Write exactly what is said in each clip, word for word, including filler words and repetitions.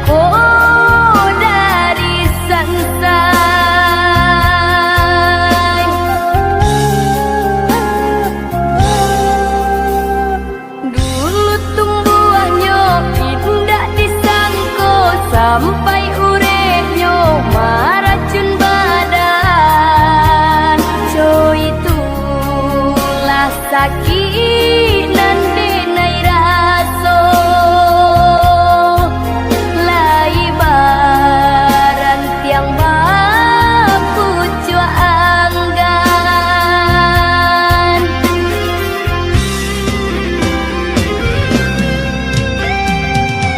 Oh, dari sansai. Dulu tumbuahnyo indak disangko, sampai urepnyo maracun badan. Co, itulah sakik nan denai raso, lai barantiang bapucuak anggan.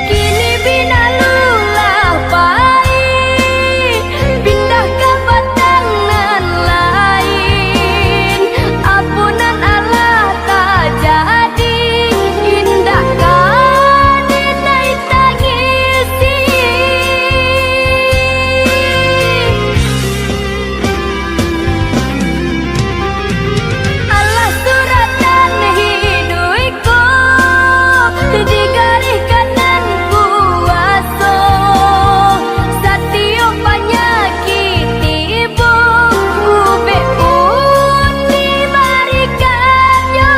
Kini binalu lah pai, pindah ka batang nan lain. Apo nan alah tajadi, indak ka denai tangisi. Alah suratan hiduik ko, digarihkan nan kuaso. Satiok panyakik tibo, ubek pun dibarikannyo.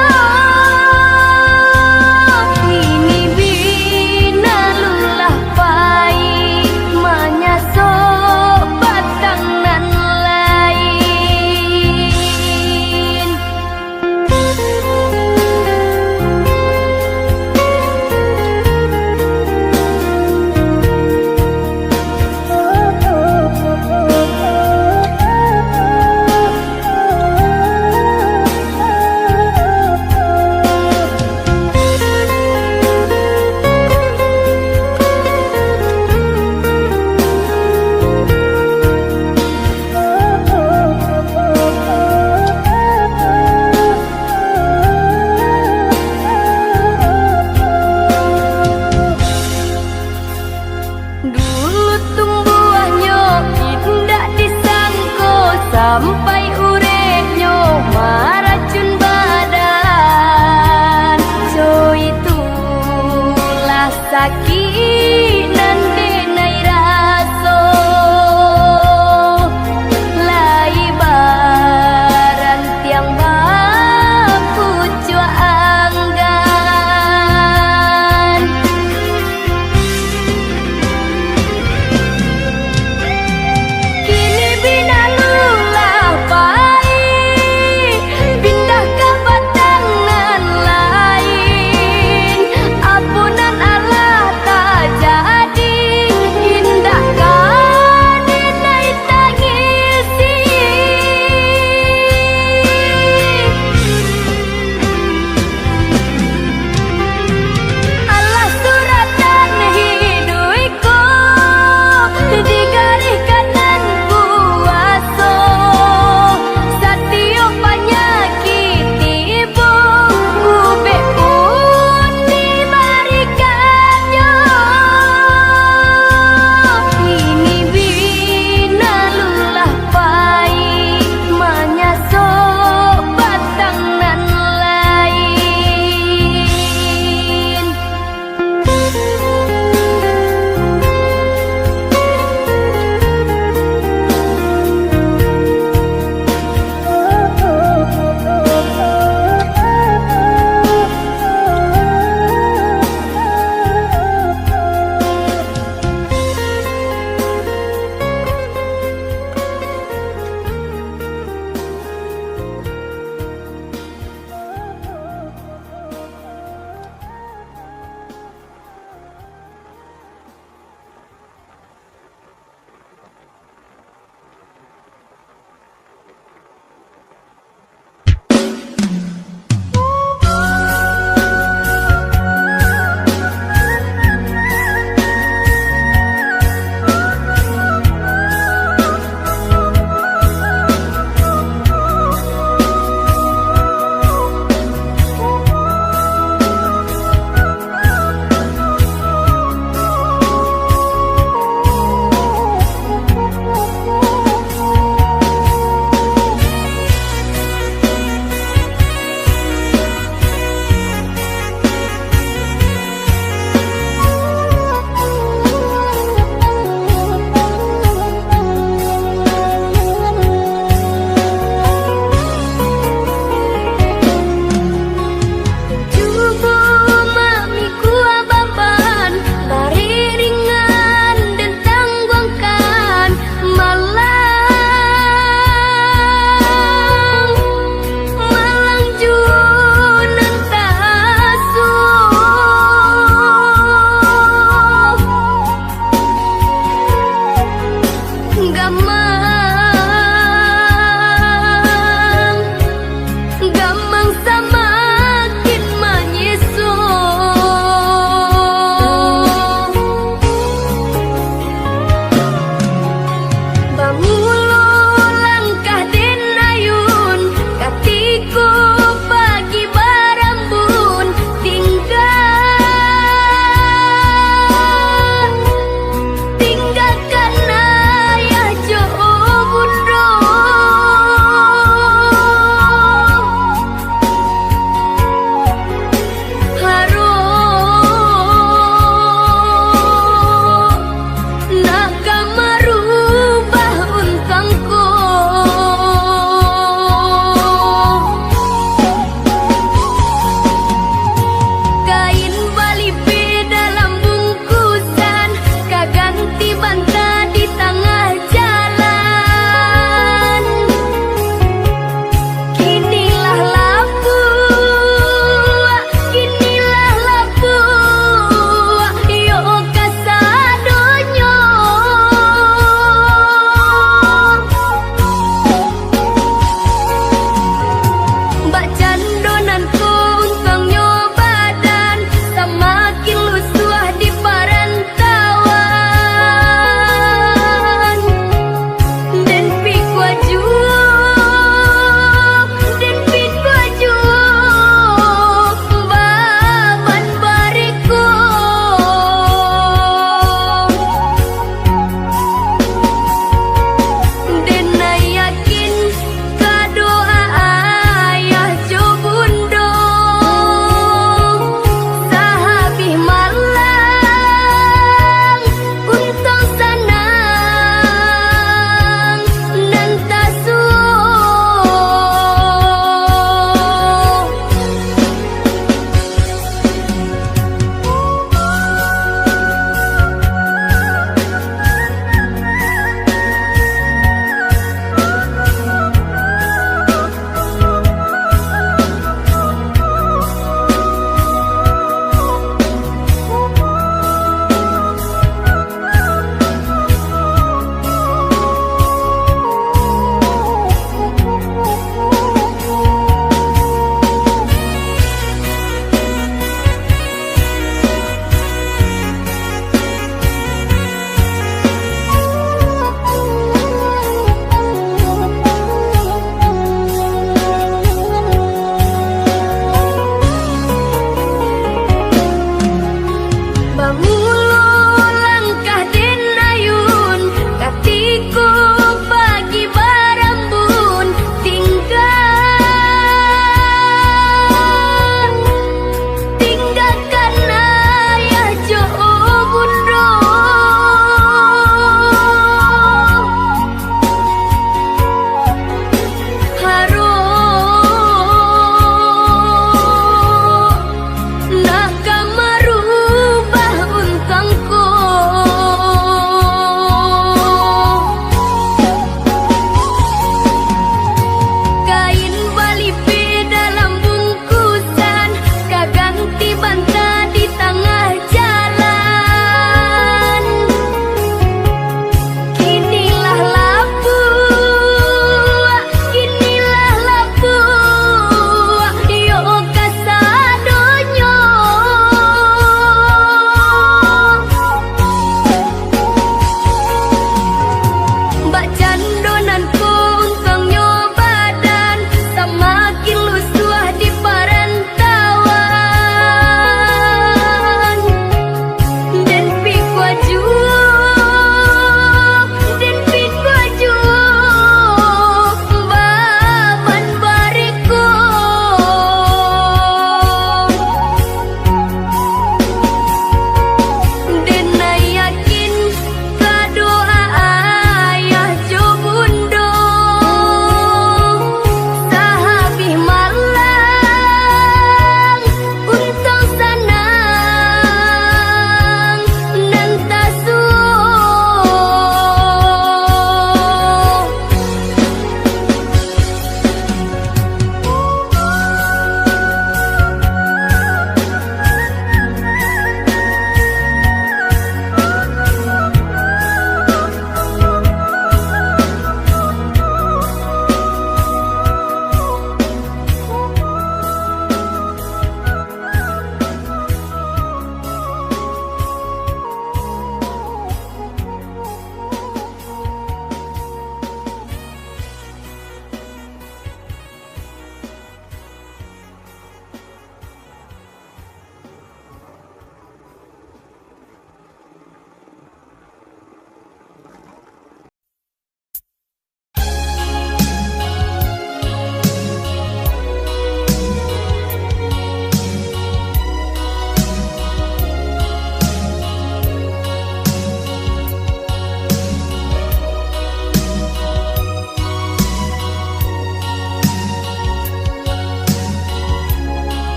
Kini binalu lah pai, manyaso batang nan lain. Dulu tumbuahnyo indak disangko, sampai urepnyo maracun badan. Co, itulah sakik nan denai raso, lai barantiang bapucuak anggan. Kini binalu lah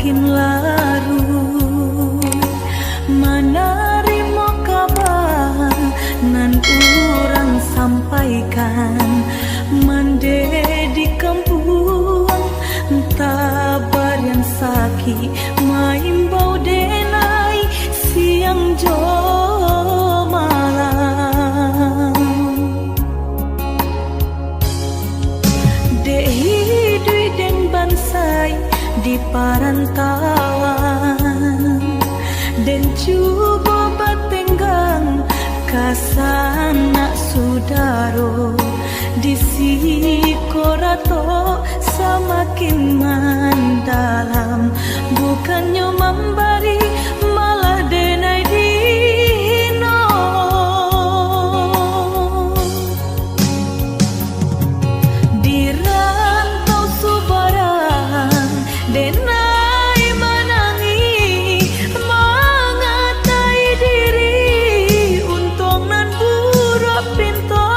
Laruih manarimo kaba nan urang sampaikan, mande di kampuang tabarian sakik, maimbau denai siang jo malam. Dek iduik den bansaik di parantauan, den cubo batenggang ka sanak sudaro, di siko ratok samakin mandalam, bukannyo mambari, malah denai dihino. Di rantau subarang, denai manangih, mangatai diri, untuang nan buruak pinto,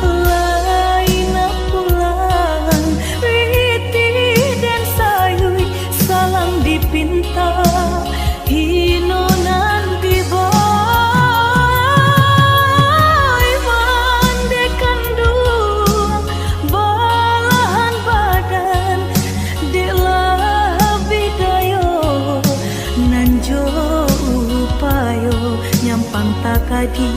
lain pulang pitih den sayuik, salang dipinta, hino nan tibo. Iman dek kanduang, balahan badan, dek labiah dayo, nan jo upayo, nyampang takadi,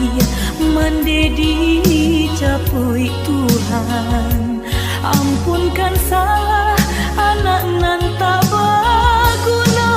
mande dijapuik Tuhan. Ampunkan salah anak nan tak baguno.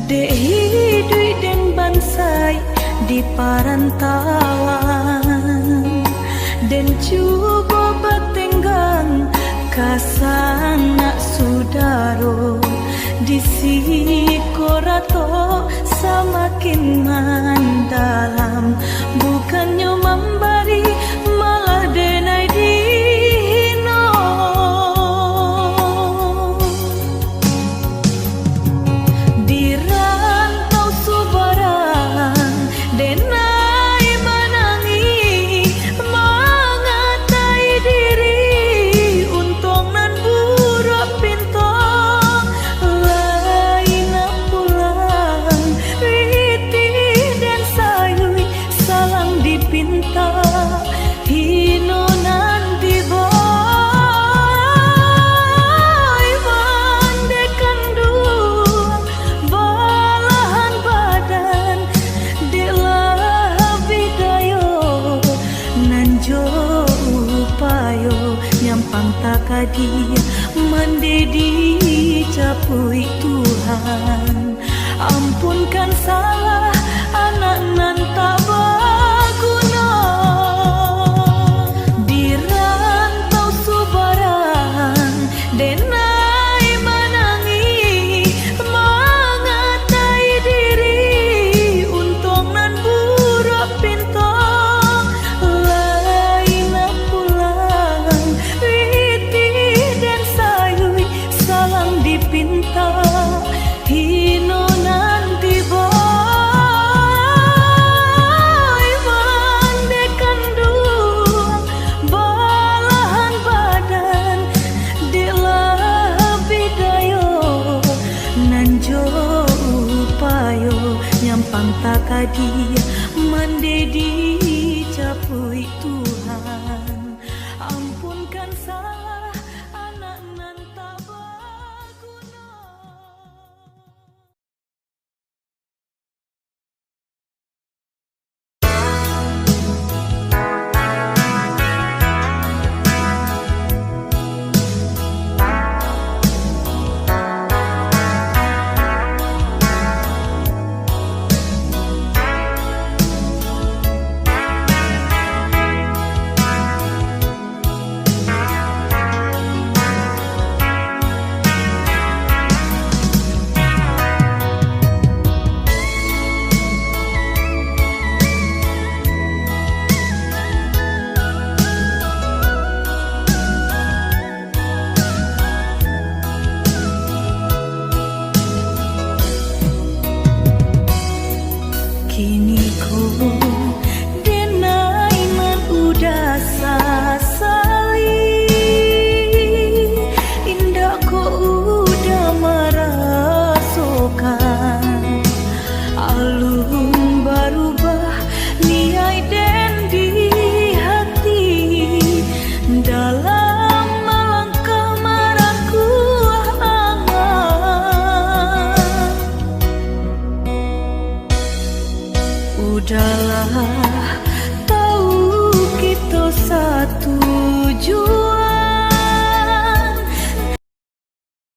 Dek iduik den bansaik di parantauan, den cubo batenggang ka sanak sudaro, di siko ratok samakin mandalam, bukannyo mambari, malah denai dihino. Di rantau subarang, denai manangih, mangatai diri, untuang nan buruak pinto, lain pulang pitih den sayuik, salang dipinta, hino nan tibo. Iman dek kanduang, balahan badan, dek labiah dayo, nan jo upayo, nyampang takadi, mande dijapuik Tuhan. Ampunkan salah anak nan tak baguno. Di rantau subarang, denai manangih, mangatai diri, untuang nan buruak pinto, lain pulang pitih den sayuik, salang dipinta, hino nan tibo. Iman dek kanduang, balahan badan, dek labiah dayo, nan jo upayo, nyampang takadi, mande dijapuik